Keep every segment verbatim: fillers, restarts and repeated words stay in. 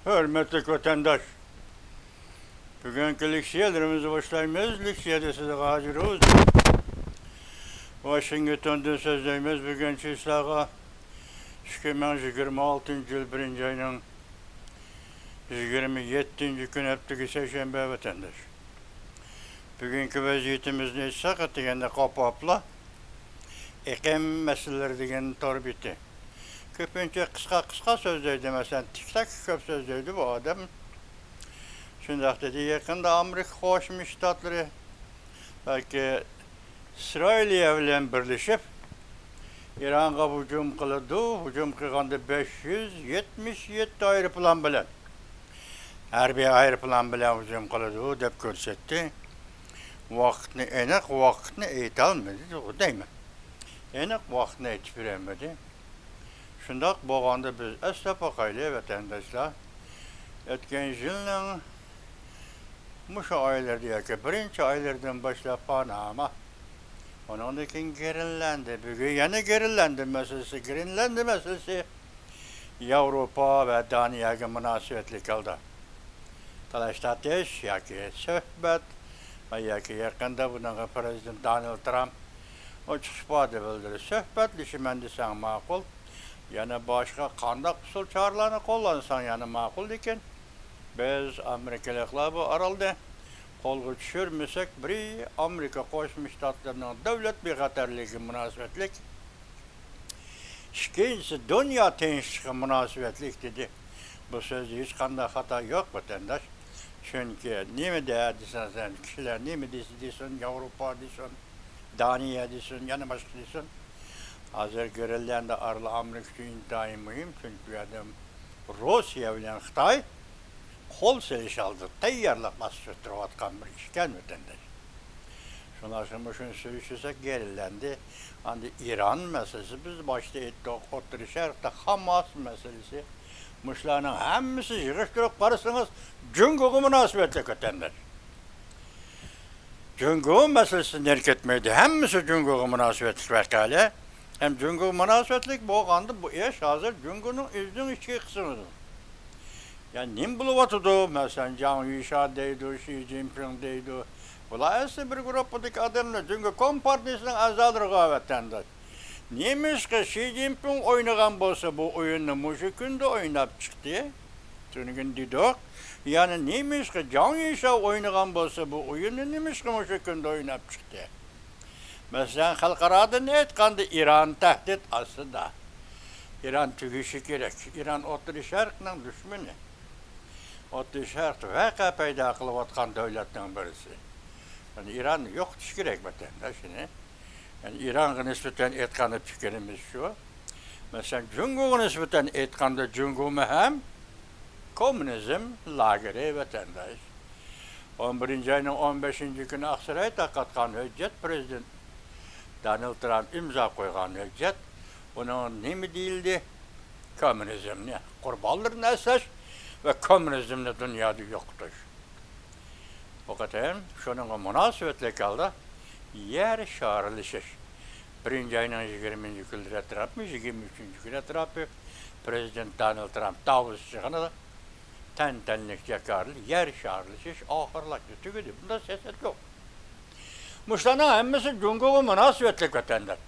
ھۆرمەتلىك ۋەتەنداش، بۈگۈنكى لېكسىيەلىرىمىزنى باشلايمىز. لېكسىيەدە سىزگە ھازىر ئۇز-، ۋاشىنگتوندىن سۆزلەيمىز. بۈگۈن چىسلاغا ئىككى مىڭ يىگىرمە ئالتىنچى يىل بىرىنچى ئاينىڭ يىگىرمە يەتتىنچى كۈنى، ھەپتىگە سەيشەنبە، ۋەتەنداش. بۈگۈنكى ۋەزىيىتىمىزنى ئېيتساق، ئەتىگەندە قاپاپلا ئېقىم مەسىلىلىرى دېگەن تور بېتى. كۆپىنچە قىسقا قىسقا سۆزلەيدۇ، مەسىلەن، تىك تاك كۆپ سۆزلەيدۇ بۇ ئادەم. شۇنداق دېدى، يېقىندا ئامېرىكا قوشما شتاتلىرى بەلكى ئىسرائىلىيە بىلەن بىرلىشىپ، ئىرانغا ھۇجۇم قىلىدۇ، ھۇجۇم قىلغاندا بەش يۈز يەتمىش يەتتە ئايروپىلان بىلەن، ھەربىي ئايروپىلان بىلەن ھۇجۇم قىلىدۇ دەپ كۆرسەتتى. ۋاقىتنى، ئېنىق ۋاقىتنى ئېيتالمىدى دەيمەن. ئېنىق ۋاقىتنى ئېيتىپ بېرەلمىدى. شۇنداق بولغاندا بىز ئەسلەپ باقايلى، ۋەتەنداشلار. ئۆتكەن يىلنىڭ مۇشۇ ئايلىرىدا ياكى بىرىنچى ئايلىرىدىن باشلاپ پاناما، ئۇنىڭدىن كېيىن گرېنلاندىيە، بۈگۈن يەنە گرېنلاندىيە مەسىلىسى، گرېنلاندىيە مەسىلىسى ياۋروپا ۋە دانىيەگە مۇناسىۋەتلىك ھالدا تالاش-تارتىش ياكى سۆھبەت ۋە ياكى يېقىندا بۇنىڭغا پىرېزىدېنت دونالد ترامپ ئوچۇق ئىپادە بىلدۈردى. سۆھبەتلىشىمەن دېسەڭ ماقۇل، يەنە باشقا قانداق ئۇسۇل چارىلارنى قوللانساڭ يەنە ماقۇل، لېكىن بىز ئامېرىكىلىقلار بۇ ئارالنى قولغا چۈشۈرمىسەك، بىرى ئامېرىكا قوشما شتاتلىرىنىڭ دۆلەت بىخەتەرلىكىگە مۇناسىۋەتلىك، ئىككىنچىسى، دۇنيا تىنچلىقى مۇناسىۋەتلىك دېدى. بۇ سۆزدە ھېچقانداق خاتا يوق، ۋەتەنداش. چۈنكى نېمە دە دېسەڭ، سەن كىشىلەر نېمە دېسە دېسۇن، ياۋروپا دېسۇن، دانىيە دېسۇن، يەنە باشقا دېسۇن، ھازىر گرېنلاندىيە ئارىلى ئامېرىكا ئۈچۈن ئىنتايىن مۇھىم، چۈنكى ئۇ يەردە روسىيە بىلەن خىتاي قول سېلىش ئالدىدا تەييارلىق باسقۇچىدا تۇرۇۋاتقان بىر ئىشكەن، ۋەتەنداش. شۇڭلاشقا مۇشۇنى سۆزلىسەك گېرىلەندى. ئاندىن ئىران مەسىلىسى، بىز باشتا ئېيتتۇق، ئوتتۇرا شەرقتە خاماس مەسىلىسى. مۇشۇلارنىڭ ھەممىسى يىغىشتۇرۇپ قارىسىڭىز، جۇڭگوغا مۇناسىۋەتلىك، ۋەتەنداش. جۇڭگو مەسىلىسى نېرى كەتمەيدۇ. ھەممىسى جۇڭگوغا مۇناسىۋەتلىك ۋەقەلەر. ھەم جۇڭگوغا مۇناسىۋەتلىك بولغاندا، بۇ ئىش ھازىر جۇڭگونىڭ ئۆزىنىڭ ئىچكى قىسمىدۇر. يەنى نېمە بولۇۋاتىدۇ؟ مەسىلەن، جاڭ يۈشا دەيدۇ، شى جىنپىڭ دەيدۇ. بۇلار ئەسلى بىر گۇرۇپپىدىكى ئادەملەر، جۇڭگو كومپارتىيىسىنىڭ ئەزالىرىغۇ، ۋەتەنداش. نېمىشقا شى جىنپىڭ ئوينىغان بولسا، بۇ ئويۇننى مۇشۇ كۈندە ئويناپ چىقتى؟ تۈنۈگۈن دېدۇق. يەنى نېمىشقا جاڭ يۈشا ئوينىغان بولسا، بۇ ئويۇننى نېمىشقا مۇشۇ كۈندە ئويناپ چىقتى؟ مەسىلەن، خەلقئارادىن ئېيتقاندا، ئىران تەھدىت ئاستىدا. ئىران تۈگىشى كېرەك. ئىران ئوتتۇرا شەرقنىڭ دۈشمىنى. ئوتتۇرا شەرقتە ۋەقە پەيدا قىلىۋاتقان دۆلەتنىڭ بىرسى. يەنى ئىراننى يوقىتىش كېرەك، ۋەتەنداشلار. يەنى ئىرانغا نىسبەتەن ئېيتقاندا پىكرىمىز شۇ. مەسىلەن، جۇڭگوغا نىسبەتەن ئېيتقاندا، جۇڭگومۇ ھەم كوممۇنىزم لاگېرى، ۋەتەنداش. ئون بىرىنچى ئاينىڭ ئون بەشىنچى كۈنى ئاقساراي تارقاتقان ھۆججەت، پىرېزىدېنت دونالد ترامپ ئىمزا قويغان ھۆججەت. ئۇنىڭ نېمە دېيىلدى؟ كوممۇنىزمنى، قۇربانلىرىنى ئەسلەش ۋە كوممۇنىزمنى دۇنيادا يوقىتىش. بۇ قېتىم شۇنىڭغا مۇناسىۋەتلىك ھالدا يەر شارلىشىش، بىرىنچى ئاينىڭ يىگىرمىنچى كۈنلىرى ئەتراپى، يىگىرمە ئۈچىنچى كۈنى ئەتراپى پىرېزىدېنت دونالد ترامپ داۋوس يىغىنىدا تەنتەنىلىك جاكارلىق، يەر شارلىشىش ئاخىرلاشتى، تۈگىدى. بۇندا سىياسەت يوق. مۇشۇلارنىڭ ھەممىسى جۇڭگوغا مۇناسىۋەتلىك، ۋەتەنداش.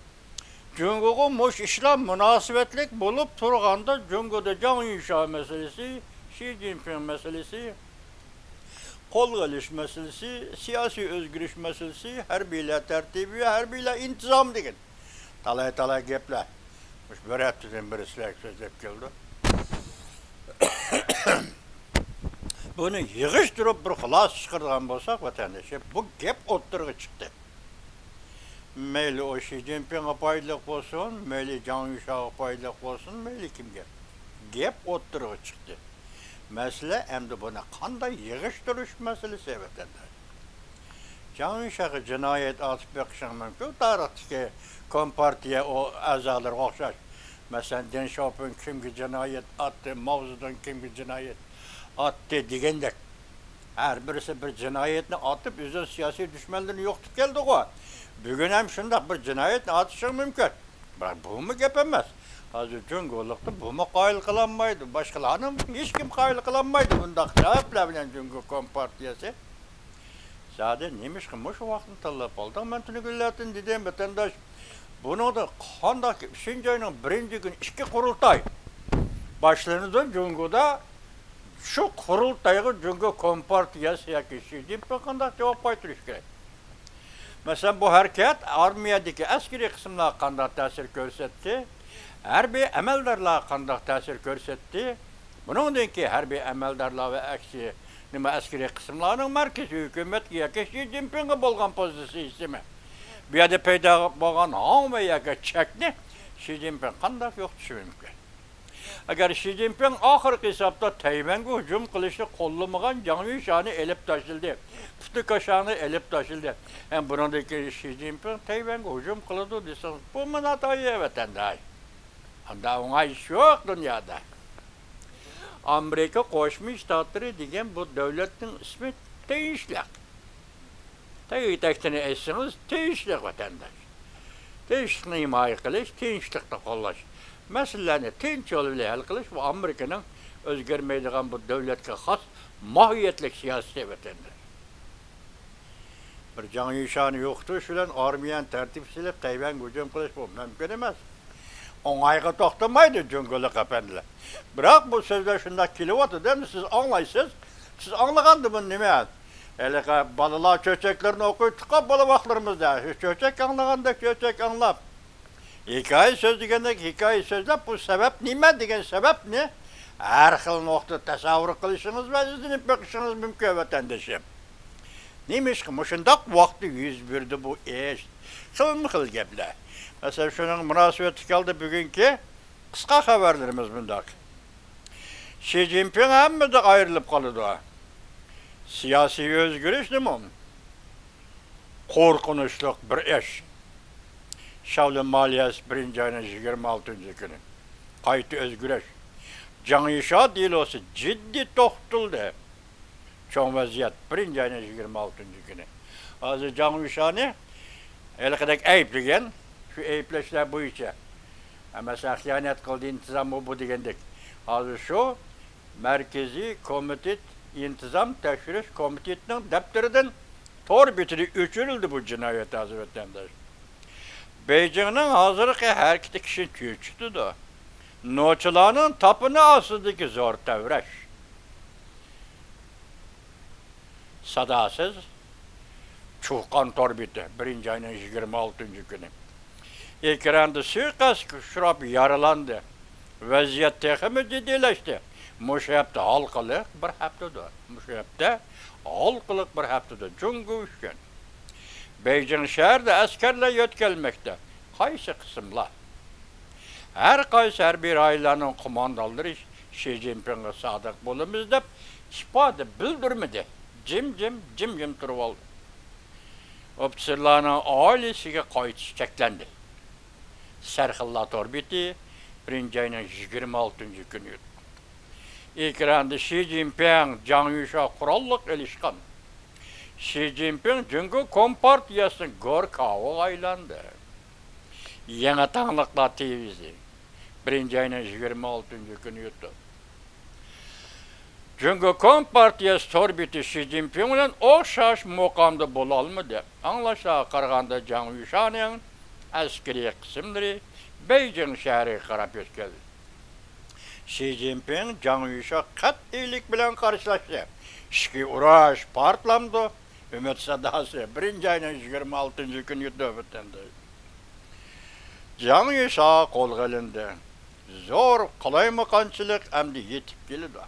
جۇڭگوغا مۇشۇ ئىشلار مۇناسىۋەتلىك بولۇپ تۇرغاندا، جۇڭگودا جاڭ يۈشا مەسىلىسى، شى جىنپىڭ مەسىلىسى، قولغا ئېلىش مەسىلىسى، سىياسىي ئۆزگىرىش مەسىلىسى، ھەربىيلەر تەرتىپى، ھەربىيلەر ئىنتىزامى دېگەن تالاي-تالاي گەپلەر مۇشۇ بىر ھەپتىدىن بېرى سىلەرگە سۆزلەپ كېلىدۇ. بۇنى يىغىشتۇرۇپ بىر خۇلاسە چىقىرىدىغان بولساق، ۋەتەنداشلار، بۇ گەپ ئوتتۇرىغا چىقتى. مەيلى ئۇ شى جىنپىڭغا پايدىلىق بولسۇن، مەيلى جاڭ يۈشاغا پايدىلىق بولسۇن، مەيلى كىمگە. گەپ ئوتتۇرىغا چىقتى. مەسىلە ئەمدى بۇنى قانداق يىغىشتۇرۇش مەسىلىسى، ۋەتەنداش. جاڭ يۈشاغا جىنايەت ئاتىپ بېقىشىڭ مۇمكىن، تارىختىكى كومپارتىيە ئۇ ئەزالىرىغا ئوخشاش. مەسىلەن، دېڭ شياۋپىڭ كىمگە جىنايەت ئاتتى، ماۋزېدۇڭ كىمگە جىنايەت ئاتتى دېگەندەك. ھەر بىرسى بىر جىنايەتنى ئاتىپ، ئۆزىنىڭ سىياسىي دۈشمەنلىرىنى يوقىتىپ كەلدىغۇ. بۈگۈن ھەم شۇنداق بىر جىنايەتنى ئاتىشىڭ مۇمكىن. بىراق بۇمۇ گەپ ئەمەس. ھازىر جۇڭگولۇقنى بۇمۇ قايىل قىلالمايدۇ، باشقىلارنى ھېچكىم قايىل قىلالمايدۇ بۇنداق سەۋەبلەر بىلەن جۇڭگو كومپارتىيەسى. زادى نېمىشقا مۇشۇ ۋاقىتنى تاللاپ ئالدىڭ؟ مەن تۈنۈگۈنلەردىن دېدىم، ۋەتەنداش، بۇنىڭدا قانداق ئۈچىنچى ئاينىڭ بىرىنچى كۈنى ئىككى قۇرۇلتاي باشلىنىدۇ جۇڭگودا. شۇ قۇرۇلتايغا جۇڭگو كومپارتىيەسى ياكى شى جىنپىڭ قانداق جاۋاب قايتۇرۇشى كېرەك؟ مەسىلەن، بۇ ھەرىكەت ئارمىيەدىكى ئەسكىرىي قىسىملارغا قانداق تەسىر كۆرسەتتى؟ ھەربىي ئەمەلدارلارغا قانداق تەسىر كۆرسەتتى؟ بۇنىڭدىن كېيىن ھەربىي ئەمەلدارلار ۋە ئەكسى، نېمە، ئەسكىرىي قىسىملارنىڭ مەركىزىي ھۆكۈمەتكە ياكى شى جىنپىڭغا بولغان پوزىتسىيىسىمۇ؟ بۇ يەردە پەيدا بولغان ھاڭۋېي ياكى چەكنى شى جىنپىڭ قانداق يوقىتىشى مۇمكىن؟ ئەگەر شى جىنپىڭ ئاخىرقى ھېسابتا تەيۋەنگە ھۇجۇم قىلىشنى قوللىمىغان جاڭ يۈشانى ئېلىپ تاشلىدى، پۇتىكاشاڭنى ئېلىپ تاشلىدى. ھەم بۇنىڭدىن كېيىن شى جىنپىڭ تەيۋەنگە ھۇجۇم قىلىدۇ دېسىڭىز، بۇمۇ ناتايىن ۋەتەنداش. ئاندا ئوڭاي ئىش يوق دۇنيادا. ئامېرىكا قوشما شتاتلىرى دېگەن بۇ دۆلەتنىڭ ئىسمى تىنچلىق. تەگ-، تەكتىنى ئېيتسىڭىز، تىنچلىق ۋەتەنداش. تىنچلىقنى ھىمايە قىلىش، تىنچلىقنى قوللاش، مەسىلىلەرنى تىنچ يول بىلەن ھەل قىلىش، بۇ ئامېرىكىنىڭ ئۆزگەرمەيدىغان بۇ دۆلەتكە خاس ماھىيەتلىك سىياسىتى ۋەتەنداش. بىر جاڭ يۈشانى يوقىتىش بىلەن ئارمىيەنى تەرتىپكە سېلىپ، تەيۋەنگە ھۇجۇم قىلىش، بۇ مۇمكىن ئەمەس. ئوڭايغا توختىمايدۇ جۇڭگولۇق ئەپەندىلەر. بىراق بۇ سۆزلەر شۇنداق كېلىۋاتىدۇ، ئەمدى سىز ئاڭلايسىز. سىز ئاڭلىغاندىمۇ نېمە؟ ھېلىقى بالىلار چۆچەكلىرىنى ئوقۇۋېتىپقۇ، بالا ۋاقىتلىرىمىزدا. شۇ چۆچەك ئاڭلىغاندەك چۆچەك ئاڭلاپ، ھېكايە سۆزلىگەندەك ھېكايە سۆزلەپ، بۇ سەۋەب نېمە دېگەن سەۋەبنى ھەر خىل نۇقتا تەسەۋۋۇر قىلىشىڭىز ۋە ئىزدىنىپ بېقىشىڭىز مۇمكىن، ۋەتەندىشىم. نېمىشقا مۇشۇنداق ۋاقىتتا يۈز بېرىدۇ بۇ ئىش؟ خىلمۇ خىل گەپلەر. مەسىلەن، شۇنىڭ مۇناسىۋەتلىك ھالدا بۈگۈنكى قىسقا خەۋەرلىرىمىز مۇنداق. شى جىنپىڭ ھەممىدىن ئايرىلىپ قالىدۇ. سىياسىي ئۆزگىرىش نېمە؟ قورقۇنچلۇق بىر ئىش. شاۋلىن مالىيەسى بىرىنچى ئاينىڭ يىگىرمە ئالتىنچى كۈنى. قايتا ئۆزگىرىش. جاڭ يۈشا دېلوسى جىددىي توختىتىلدى. چوڭ ۋەزىيەت، بىرىنچى ئاينىڭ يىگىرمە ئالتىنچى كۈنى. ھازىر جاڭ يۈشانى ھېلىقىدەك ئەيىبلىگەن، شۇ ئەيىبلەشلەر بويىچە، مەسىلەن، خىيانەت قىلدى ئىنتىزام، ئۇ بۇ دېگەندەك. ھازىر شۇ مەركىزىي كومىتېت ئىنتىزام تەكشۈرۈش كومىتېتىنىڭ دەپتىرىدىن تور بېتىدە ئۆچۈرۈلدى بۇ جىنايەت ھازىر ۋەتەنداش. بېيجىڭنىڭ ھازىرقى ھەرىكىتى كىشىنى چۆچۈتىدۇ. نوچىلارنىڭ تاپىنى ئاستىدىكى زور تەۋرەش. ساداسىز چۇقان تور بېتى، بىرىنچى ئاينىڭ يىگىرمە ئالتىنچى كۈنى. ئېكراندا سۇيىقەستكە ئۇچراپ يارىلاندى. ۋەزىيەت تېخىمۇ جىددىيلەشتى. مۇشۇ ھەپتە ھالقىلىق بىر ھەپتىدۇر. مۇشۇ ھەپتە ھالقىلىق بىر ھەپتىدۇر جۇڭگو ئۈچۈن. بېيجىڭ شەھىرىدە ئەسكەرلەر يۆتكەلمەكتە. قايسى قىسىملار؟ ھەر قايسى ھەربىي رايونلارنىڭ قوماندانلىرى شى جىنپىڭغا سادىق بولىمىز دەپ ئىپادە بىلدۈرمىدى. جىم-جىم، جىم-جىم تۇرۇۋالدى. ئوفىتسېرلارنىڭ ئائىلىسىگە قايتىش چەكلەندى. سەرخىللار تور بېتى بىرىنچى ئاينىڭ يىگىرمە ئالتىنچى كۈنى ئۆتتى. ئېكراندا شى جىنپىڭ، جاڭ يۈشا قوراللىق ئېلىشقان. شى جىنپىڭ جۇڭگو كومپارتىيەسىنىڭ گوركاۋىغا ئايلاندى. يېڭى تاڭلىقلار تىۋىسى بىرىنچى ئاينىڭ يىگىرمە ئالتىنچى كۈنى يۇتۇپ، جۇڭگو كومپارتىيەسى تور بېتى شى جىنپىڭ بىلەن ئوخشاش مۇقامدا بولالمىدى. ئاڭلاشلارغا قارىغاندا، جاڭ يۈشانىڭ ئەسكىرىي قىسىملىرى بېيجىڭ شەھىرىگە قاراپ يۆتكەلدى. شى جىنپىڭ جاڭ يۈشا قەتئىيلىك بىلەن قارشىلاشتى. ئىچكى ئۇرۇش پارتلامدۇ؟ ئۈمىد ساداسى بىرىنچى ئاينىڭ يىگىرمە ئالتىنچى كۈنى يۇتۇپ ئۆتەندى. جاڭ يۈشا قولغا ئېلىندى. زور قالايمىقانچىلىق ئەمدى يېتىپ كېلىدۇ.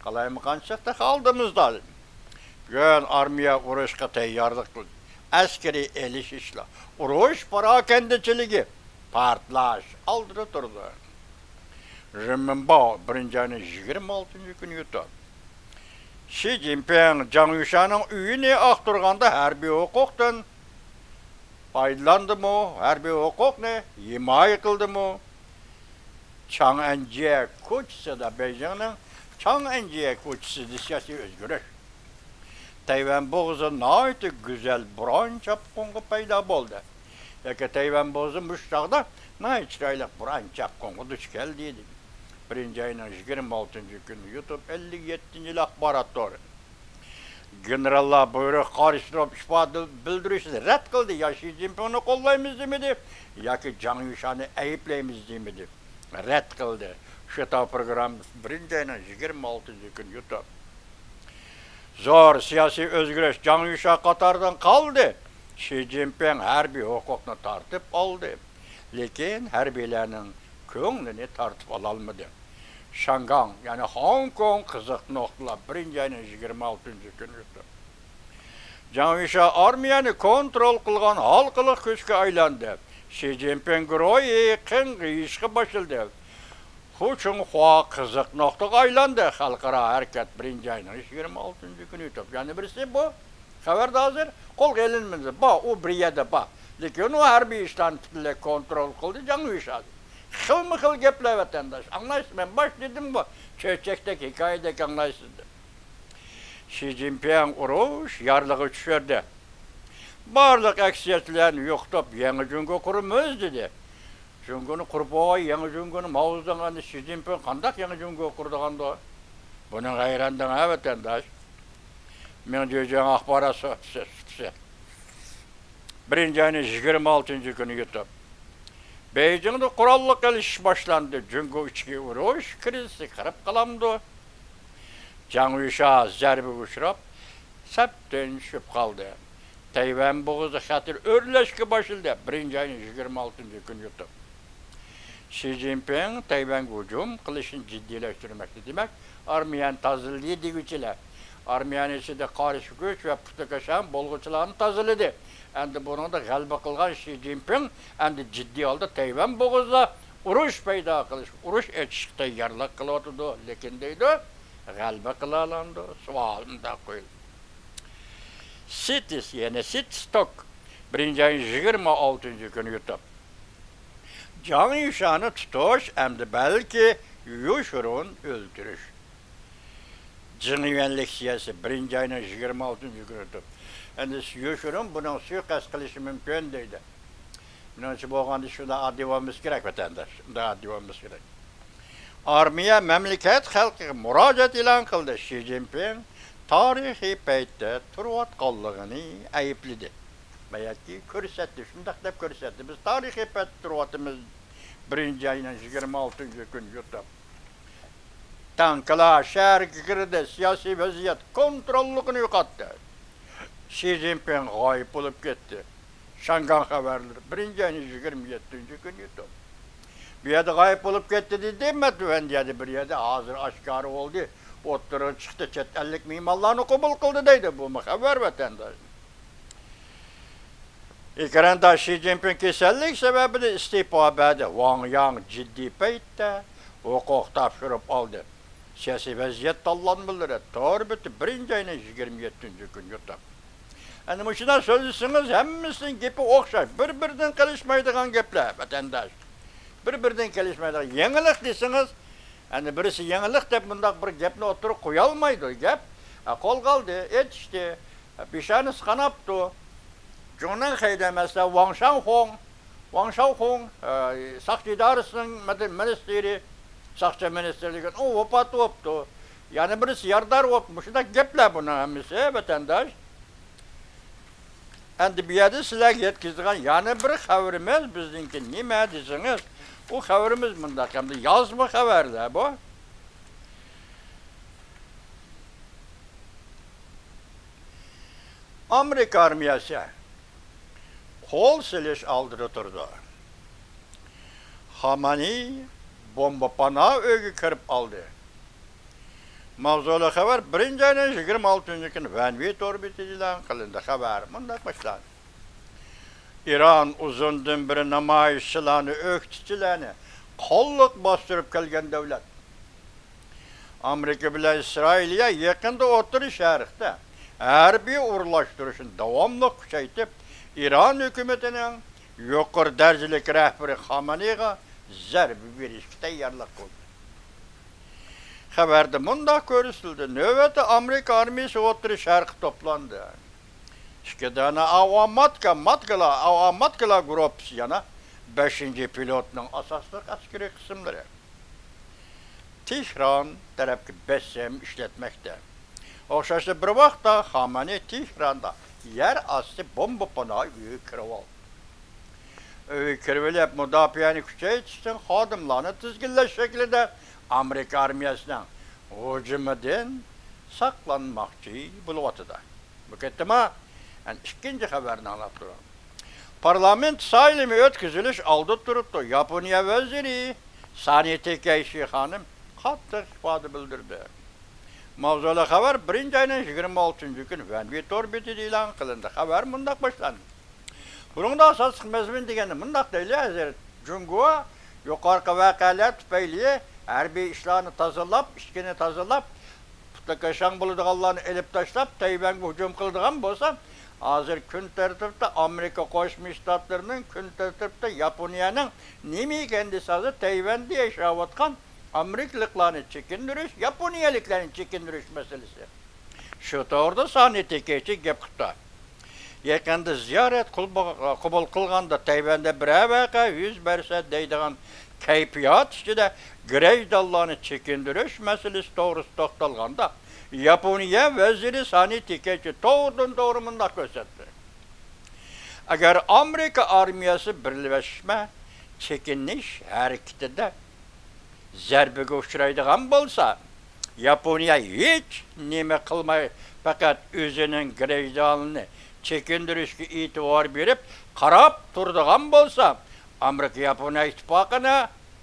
قالايمىقانچىلىق تېخى ئالدىمىزدا. بۈگۈن ئارمىيە ئۇرۇشقا تەييارلىق قىلىدۇ. ئەسكىرىي ئېلىشىشلار، ئۇرۇش پاراكەندىچىلىكى، پارتلاش ئالدىدا تۇرىدۇ. رېنمىنباۋ بىرىنچى ئاينىڭ يىگىرمە ئالتىنچى كۈنى يۇتۇپ، شى جىنپىڭ جاڭ يۈشانىڭ ئۆيىنى ئاختۇرغاندا ھەربىي ھوقۇقتىن پايدىلاندىمۇ، ھەربىي ھوقۇقنى ھىمايە قىلدىمۇ؟ چاڭئەنجيې كوچىسىدا، بېيجىڭنىڭ چاڭئەنجيې كوچىسىدا سىياسىي ئۆزگىرىش. تەيۋەن بوغۇزى ناھايىتى گۈزەل بوران چاپقۇنغا پەيدا بولدى. ياكى تەيۋەن بوغۇزى مۇشۇ چاغدا ناھايىتى چىرايلىق بىر ئانچە چاققۇنغا دۇچ كەلدى، دېدى. بىرىنچى ئاينىڭ يىگىرمە ئالتىنچى كۈنى يۇتۇپ، ئەللىك يەتتىنچى يىل ئاخبارات تورى. گېنېراللار بۇيرۇققا قارشى تۇرۇپ ئىپادە بىلدۈرۈشنى رەت قىلدى. يا شى جىنپىڭنى قوللايمىز دېمىدى، ياكى جاڭ يۈشانى ئەيىبلەيمىز دېمىدى. رەت قىلدى. شىتاۋ پروگراممىسى بىرىنچى ئاينىڭ يىگىرمە ئالتىنچى كۈنى يۇتۇپ. زور سىياسىي ئۆزگىرىش جاڭ يۈشا قاتارىدىن قالدى. شى جىنپىڭ ھەربىي ھوقۇقنى تارتىپ ئالدى. لېكىن ھەربىيلەرنىڭ كۆڭلىنى تارتىپ ئالالمىدى. شاڭگاڭ، يەنى خوڭكوڭ قىزىق نۇقتىلار بىرىنچى ئاينىڭ يىگىرمە ئالتىنچى كۈنى يۇتۇپ. جاڭ يۈشا ئارمىيەنى كونترول قىلغان ھالقىلىق كۈچكە ئايلاندى. شى جىنپىڭ گۇرۇھى قىڭغىيىشقا باشلىدى. خۇ چۇڭخۇا قىزىق نۇقتىغا ئايلاندى. خەلقئارا ھەرىكەت بىرىنچى ئاينىڭ يىگىرمە ئالتىنچى كۈنى يۇتۇپ. يەنە بىرسى بۇ. خەۋەردە ھازىر قولغا ئېلىنمىدى. بار، ئۇ بىر يەردە بار. لېكىن ئۇ ھەربىي ئىشلارنى پۈتۈنلەي كونترول قىلدى جاڭ يۈشا. خىلمۇ خىل گەپلەر، ۋەتەنداش. ئاڭلايسىز، مەن باش دېدىمغۇ، چۆچەكتەك ھېكايىدەك ئاڭلايسىز دەپ. شى جىنپىڭ ئۇرۇش يارلىقى چۈشۈردى. بارلىق ئەكسىيەتچىلەرنى يوقىتىپ، يېڭى جۇڭگو قۇرىمىز دېدى. جۇڭگونى قۇرۇپ بولغاي، يېڭى جۇڭگونى ماۋزېدۇڭ، ئەمدى شى جىنپىڭ قانداق يېڭى جۇڭگو قۇرىدىغاندۇ؟ بۇنىڭغا ھەيران دەڭ ھە، ۋەتەنداش. مىڭ جۈجياڭ ئاخبارات سۇپىسى. بىرىنچى ئاينىڭ يىگىرمە ئالتىنچى كۈنى يۇتۇپ. بېيجىڭدا قوراللىق ئېلىشىش باشلاندى. جۇڭگو ئىچكى ئۇرۇش كىرىزىسى قىرىپ قالامدۇ؟ جاڭ يۈشا زەربىگە ئۇچراپ، سەپتىن چۈشۈپ قالدى. تەيۋەن بوغۇزى خەتىرى ئۆرلەشكە باشلىدى. بىرىنچى ئاينىڭ يىگىرمە ئالتىنچى كۈنى يۇتۇپ. شى جىنپىڭ تەيۋەنگە ھۇجۇم قىلىشنى جىددىيلەشتۈرمەكتە. دېمەك، ئارمىيەنى تازىلىدى دېگۈچىلەر. ئارمىيەنىڭ ئىچىدە قارشى كۈچ ۋە پۇتىكاشان بولغۇچىلارنى تازىلىدى. ئەمدى بۇنىڭدا غەلىبە قىلغان شى جىنپىڭ ئەمدى جىددىي ھالدا تەيۋەن بوغۇزىدا ئۇرۇش پەيدا قىلىش، ئۇرۇش ئېچىشقا تەييارلىق قىلىۋاتىدۇ. لېكىن دەيدۇ، غەلىبە قىلالامدۇ؟ سوئال مۇنداق قويۇلىدۇ. سىتىس، يەنى سىتىس توك، بىرىنچى ئاينىڭ يىگىرمە ئالتىنچى كۈنى يۇتۇپ. جاڭ يۈشانى تۇتۇش ئەمدى بەلكى يوشۇرۇن ئۆلتۈرۈش. جېڭ يۈەنلىك سىياسىي بىرىنچى ئاينىڭ يىگىرمە ئالتىنچى كۈنى تۇرۇپ. ئەمدى يوشۇرۇن بۇنىڭ سۇيىقەست قىلىشى مۇمكىن دەيدۇ. مېنىڭچە بولغاندا شۇنداق ئاددىي بولمىسا كېرەك، ۋەتەنداش. شۇنداق ئاددىي بولمىسا كېرەك. ئارمىيە مەملىكەت خەلقىگە مۇراجىئەت ئېلان قىلدى. شى جىنپىڭ تارىخىي پەيتتە تۇرۇۋاتقانلىقىنى ئەيىبلىدى. باياقى كۆرسەتتى، شۇنداق دەپ كۆرسەتتى. بىز تارىخىي پەيتتە تۇرۇۋاتىمىز. بىرىنچى ئاينىڭ يىگىرمە ئالتىنچى كۈنى يۇتۇپ. تانكىلار شەھەرگە كىردى، سىياسىي ۋەزىيەت كونتروللۇقىنى يوقاتتى. شى جىنپىڭ غايىب بولۇپ كەتتى. شاڭگاڭ خەۋەرلىرى، بىرىنچى ئاينىڭ يىگىرمە يەتتىنچى كۈنى يۇتۇپ. بۇ يەردە غايىب بولۇپ كەتتى دېدىم مەن، تۆۋەندە يەردە بىر يەردە ھازىر ئاشكارا بولدى. ئوتتۇرىغا چىقتى، چەت ئەللىك مېھمانلارنى قوبۇل قىلدى دەيدۇ. بۇمۇ خەۋەر، ۋەتەنداش. ئېكراندا شى جىنپىڭ كېسەللىك سەۋەبىدىن ئىستېپا بەردى. ۋاڭ ياڭ جىددىي پەيتتە ھوقۇق تاپشۇرۇپ ئالدى. سىياسىي ۋەزىيەت تاللانمىلىرى تور بېتى، بىرىنچى ئاينىڭ يىگىرمە يەتتىنچى كۈنى يۇتۇپ. ئەنە مۇشۇنداق سۆزلىسىڭىز، ھەممىسىنىڭ گېپى ئوخشاش، بىر-بىرىدىن قېلىشمايدىغان گەپلەر، ۋەتەنداش. بىر-بىرىدىن قېلىشمايدىغان يېڭىلىق دېسىڭىز، ئەنە بىرسى يېڭىلىق دەپ مۇنداق بىر گەپنى ئوتتۇرىغا قويالمايدۇ. گەپ، ھە، قولغا ئالدى، ئېيتىشتى، ھە، پېشانىسى قاناپتۇ. جۇڭنىڭ خەيدە مەسىلەن، ۋاڭ شاڭخۇڭ، ۋاڭ شاۋخۇڭ، ئە، ساقچى ئىدارىسىنىڭ مەدە-، مىنىستىرى، ساقچى مىنىستىرلىكىدىن ئۇ ۋاپات بوپتۇ. يەنە بىرسى يارىدار بوپتۇ. مۇشۇنداق گەپلەر بۇنىڭ ھەممىسى، ۋەتەنداش. ئەمدى بۇ يەردە سىلەرگە يەتكۈزىدىغان يەنە بىر خەۋىرىمىز بىزنىڭكى نېمە دېسىڭىز، ئۇ خەۋىرىمىز مۇنداق، ئەمدى يازما خەۋەرلەر بۇ. ئامېرىكا ئارمىيەسى قول سېلىش ئالدىدا تۇرىدۇ. خامانېي بومبا پانا ئۆيگە كىرىپ ئالدى. ماۋزۇلۇق خەۋەر بىرىنچى ئاينىڭ يىگىرمە ئالتىنچى كۈنى ۋەنۋى تور بېتىدە ئېلان قىلىندى. خەۋەر مۇنداق باشلاندى. ئىران ئۇزۇندىن بېرى نامايىشچىلارنى، ئۆكتىچىلەرنى قوللۇق باستۇرۇپ كەلگەن دۆلەت. ئامېرىكا بىلەن ئىسرائىلىيە يېقىندا ئوتتۇرا شەرقتە ھەربىي ئورۇنلاشتۇرۇشنى داۋاملىق كۈچەيتىپ، ئىران ھۆكۈمىتىنىڭ يۇقىرى دەرىجىلىك رەھبىرى خامانېيغا زەربە بېرىشكە تەييارلىق قىلدى. خەۋەردە مۇنداق كۆرسىتىلدى، نۆۋەتتە ئامېرىكا ئارمىيىسى ئوتتۇرا شەرققە توپلاندى. ئىككى دانە ئاۋاماتكا، ماتكىلا، ئاۋاماتكىلا گۇرۇپپىسى يەنە بەشىنچى پلوتنىڭ ئاساسلىق ئەسكىرىي قىسىملىرى تېھران تەرەپكە بېسىم ئىشلەتمەكتە. ئوخشاشلا بىر ۋاقىتتا خامانى تېھراندا يەر ئاستى بومبا پاناھى ئۆيىگە كىرىۋالدى. ئۆيگە كىرىۋېلىپ، مۇداپىئەنى كۈچەيتىشتىن خادىملارنى تىزگىنلەش شەكلىدە ئامېرىكا ئارمىيەسىنىڭ ھۇجۇمىدىن ساقلانماقچى بولۇۋاتىدۇ. بۇ قېتىما ئەنە ئىككىنچى خەۋەرنى ئاڭلاپ تۇرۇڭ. پارلامېنت سايلىمى ئۆتكۈزۈلۈش ئالدىدا تۇرۇپتۇ. ياپونىيە ۋەزىرى سانى تېكەيشى خانىم قاتتىق ئىپادە بىلدۈردى. ماۋزۇلۇق خەۋەر بىرىنچى ئاينىڭ يىگىرمە ئالتىنچى كۈنى ۋەنۋى تور بېتىدە ئېلان قىلىندى. خەۋەر مۇنداق باشلاندى. بۇنىڭدا ئاساسلىق مەزمۇن دېگەندە مۇنداق دەيلى، ھازىر جۇڭگو يۇقىرىقى ۋەقەلەر تۈپەيلى ھەربىي ئىشلارنى تازىلاپ، ئىچكىنى تازىلاپ، پۇتلىكاشاڭ بولىدىغانلارنى ئېلىپ تاشلاپ، تەيۋەنگە ھۇجۇم قىلىدىغان بولسا، ھازىر كۈن تەرتىپتە ئامېرىكا قوشما شتاتلىرىنىڭ، كۈن تەرتىپتە ياپونىيەنىڭ نېمە ئىكەن دېسە، ھازىر تەيۋەندە ياشاۋاتقان ئامېرىكىلىقلارنى چېكىندۈرۈش، ياپونىيەلىكلەرنى چېكىندۈرۈش مەسىلىسى. شۇ توغرىدا سانى تېكەيچى گەپ قىپتۇ. يېقىندا زىيارەت قۇل-، قوبۇل قىلغاندا تەيۋەندە بىرەر ۋەقە يۈز بەرسە دەيدىغان كەيپىيات ئىچىدە گرەجدانلارنى چېكىندۈرۈش مەسىلىسى توغرىسىدا توختالغاندا، ياپونىيە ۋەزىرى سانى تېكەيچى توغرىدىن توغرا مۇنداق كۆرسەتتى. ئەگەر ئامېرىكا ئارمىيەسى بىرلەشمە چېكىنىش ھەرىكىتىدە زەربىگە ئۇچرايدىغان بولسا، ياپونىيە ھېچ نېمە قىلماي، پەقەت ئۆزىنىڭ گرەجدانىنى چېكىندۈرۈشكە ئېتىبار بېرىپ قاراپ تۇرىدىغان بولسا، ئامېرىكا ياپونىيە ئىتتىپاقىنى،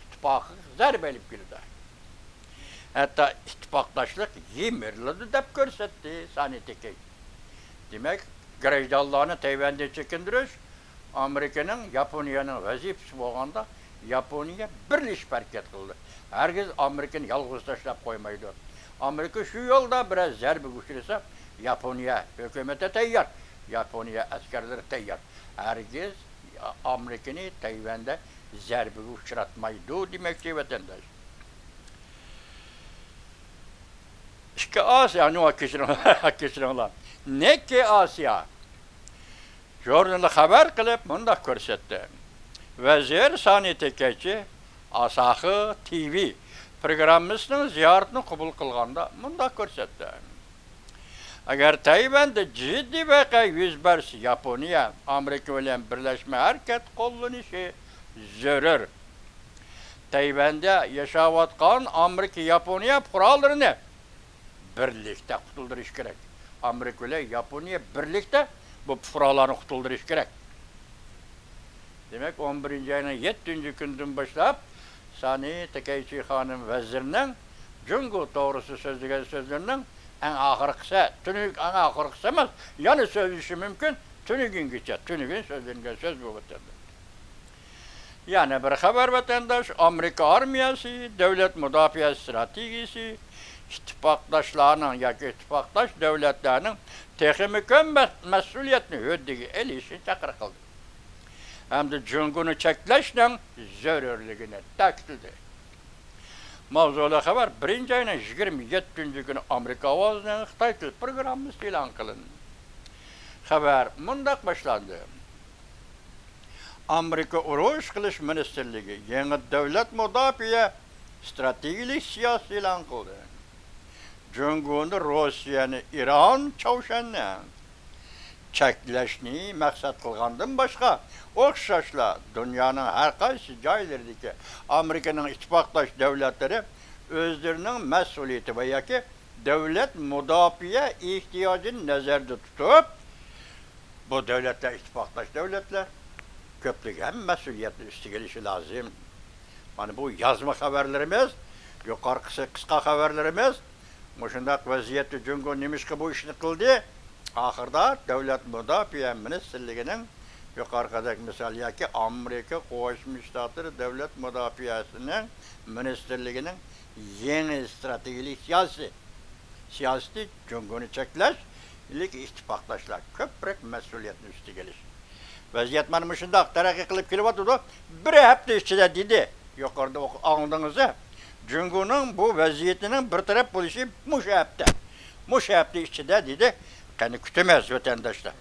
ئىتتىپاقىغا زەربە ئېلىپ كېلىدۇ. ھەتتا ئىتتىپاقداشلىق يىمىرىلىدۇ دەپ كۆرسەتتى سانى تېكەي. دېمەك، گرەجدانلارنى تەيۋەندىن چېكىندۈرۈش ئامېرىكىنىڭ، ياپونىيەنىڭ ۋەزىپىسى بولغاندا، ياپونىيە بىرلىشىپ ھەرىكەت قىلىدۇ. ھەرگىز ئامېرىكىنى يالغۇز تاشلاپ قويمايدۇ. ئامېرىكا شۇ يولدا بىرەر زەربىگە ئۇچرىسا، ياپونىيە ھۆكۈمىتى تەييار، ياپونىيە ئەسكەرلىرى تەييار. ھەرگىز ئامېرىكىنى تەيۋەندە زەربىگە ئۇچراتمايدۇ دېمەكچى، ۋەتەنداش. ئىككى ئاسىيا، نو، كەچۈرۈڭلار، كەچۈرۈڭلار. نىككېي ئاسىيا ژۇرنىلى خەۋەر قىلىپ مۇنداق كۆرسەتتى. ۋەزىر سانى تېكەيچى ئاساخى تىۋى پروگراممىسىنىڭ زىيارىتىنى قوبۇل قىلغاندا مۇنداق كۆرسەتتى. ئەگەر تەيۋەندە جىددىي ۋەقە يۈز بەرسە، ياپونىيە ئامېرىكا بىلەن بىرلەشمە ھەرىكەت قوللىنىشى زۆرۈر. تەيۋەندە ياشاۋاتقان ئامېرىكا ياپونىيە پۇقرالىرىنى بىرلىكتە قۇتۇلدۇرۇش كېرەك. ئامېرىكا بىلەن ياپونىيە بىرلىكتە بۇ پۇقرالارنى قۇتۇلدۇرۇش كېرەك. دېمەك، ئون بىرىنچى ئاينىڭ يەتتىنچى كۈنىدىن باشلاپ سانى تېكەيچى خانىم ۋەزىرنىڭ جۇڭگو توغرىسىدا سۆزلىگەن سۆزلىرىنىڭ ئەڭ ئاخىرقىسى، تۈنۈك، ئەڭ ئاخىرقىسى ئەمەس، يەنە سۆزلىشى مۇمكىن، تۈنۈگۈنگىچە، تۈنۈگۈن سۆزلەنگەن سۆز بۇ، ۋەتەنداش. يەنە بىر خەۋەر، ۋەتەنداش، ئامېرىكا ئارمىيەسى، دۆلەت مۇداپىئە ئىستراتېگىيىسى ئىتتىپاقداشلارنىڭ ياكى ئىتتىپاقداش دۆلەتلەرنىڭ تېخىمۇ كۆپ مەس-، مەسئۇلىيەتنى ھۆددىگە ئېلىشنى چاقىرىق قىلدى ھەمدە جۇڭگونى چەكلەشنىڭ زۆرۈرلۈكىنى تەكىتلىدى. ماۋزۇلۇق خەۋەر بىرىنچى ئاينىڭ يىگىرمە يەتتىنچى كۈنى ئامېرىكا ئاۋازىنىڭ خىتاي تىل پروگراممىسىدا ئېلان قىلىندى. خەۋەر مۇنداق باشلاندى. ئامېرىكا ئۇرۇش قىلىش مىنىستىرلىكى يېڭى دۆلەت مۇداپىئە ئىستراتېگىيەلىك سىياسىتى ئېلان قىلدى. جۇڭگونى، روسىيەنى، ئىران، چاۋشيەننى چەكلەشنى مەقسەت قىلغاندىن باشقا، ئوخشاشلا دۇنيانىڭ ھەر قايسى جايلىرىدىكى ئامېرىكىنىڭ ئىتتىپاقداش دۆلەتلىرى ئۆزلىرىنىڭ مەسئۇلىيىتى ۋە ياكى دۆلەت مۇداپىئە ئېھتىياجىنى نەزەردە تۇتۇپ، بۇ دۆلەتلەر ئىتتىپاقداش دۆلەتلەر، كۆپلۈكى ھەم مەسئۇلىيەتنى ئۈستىگە ئېلىشى لازىم. مانا بۇ يازما خەۋەرلىرىمىز، يۇقىرىقىسى قىسقا خەۋەرلىرىمىز. مۇشۇنداق ۋەزىيەتتە جۇڭگو نېمىشقا بۇ ئىشنى قىلدى؟ ئاخىرىدا دۆلەت مۇداپىئە مىنىستىرلىكىنىڭ يۇقىرىقىدەك مىسال ياكى ئامېرىكا قوشما شتاتلىرى دۆلەت مۇداپىئەسىنىڭ مىنىستىرلىكىنىڭ يېڭى ئىستراتېگىيەلىك سىياسىي سىياسىتى جۇڭگونى چەكلەش، ئىلگىرى ئىتتىپاقداشلار كۆپرەك مەسئۇلىيەتنى ئۈستىگە ئېلىش. ۋەزىيەت مانا مۇشۇنداق تەرەققىي قىلىپ كېلىۋاتىدۇ. بىر ھەپتە ئىچىدە دېدى، يۇقىرىدا ئوق-، ئاڭلىدىڭىز-دە، جۇڭگونىڭ بۇ ۋەزىيىتىنىڭ بىر تەرەپ بولۇشى مۇشۇ ھەپتە. مۇشۇ ھەپتە ئىچىدە دېدى. قېنى كۈتىمىز، ۋەتەنداشلار.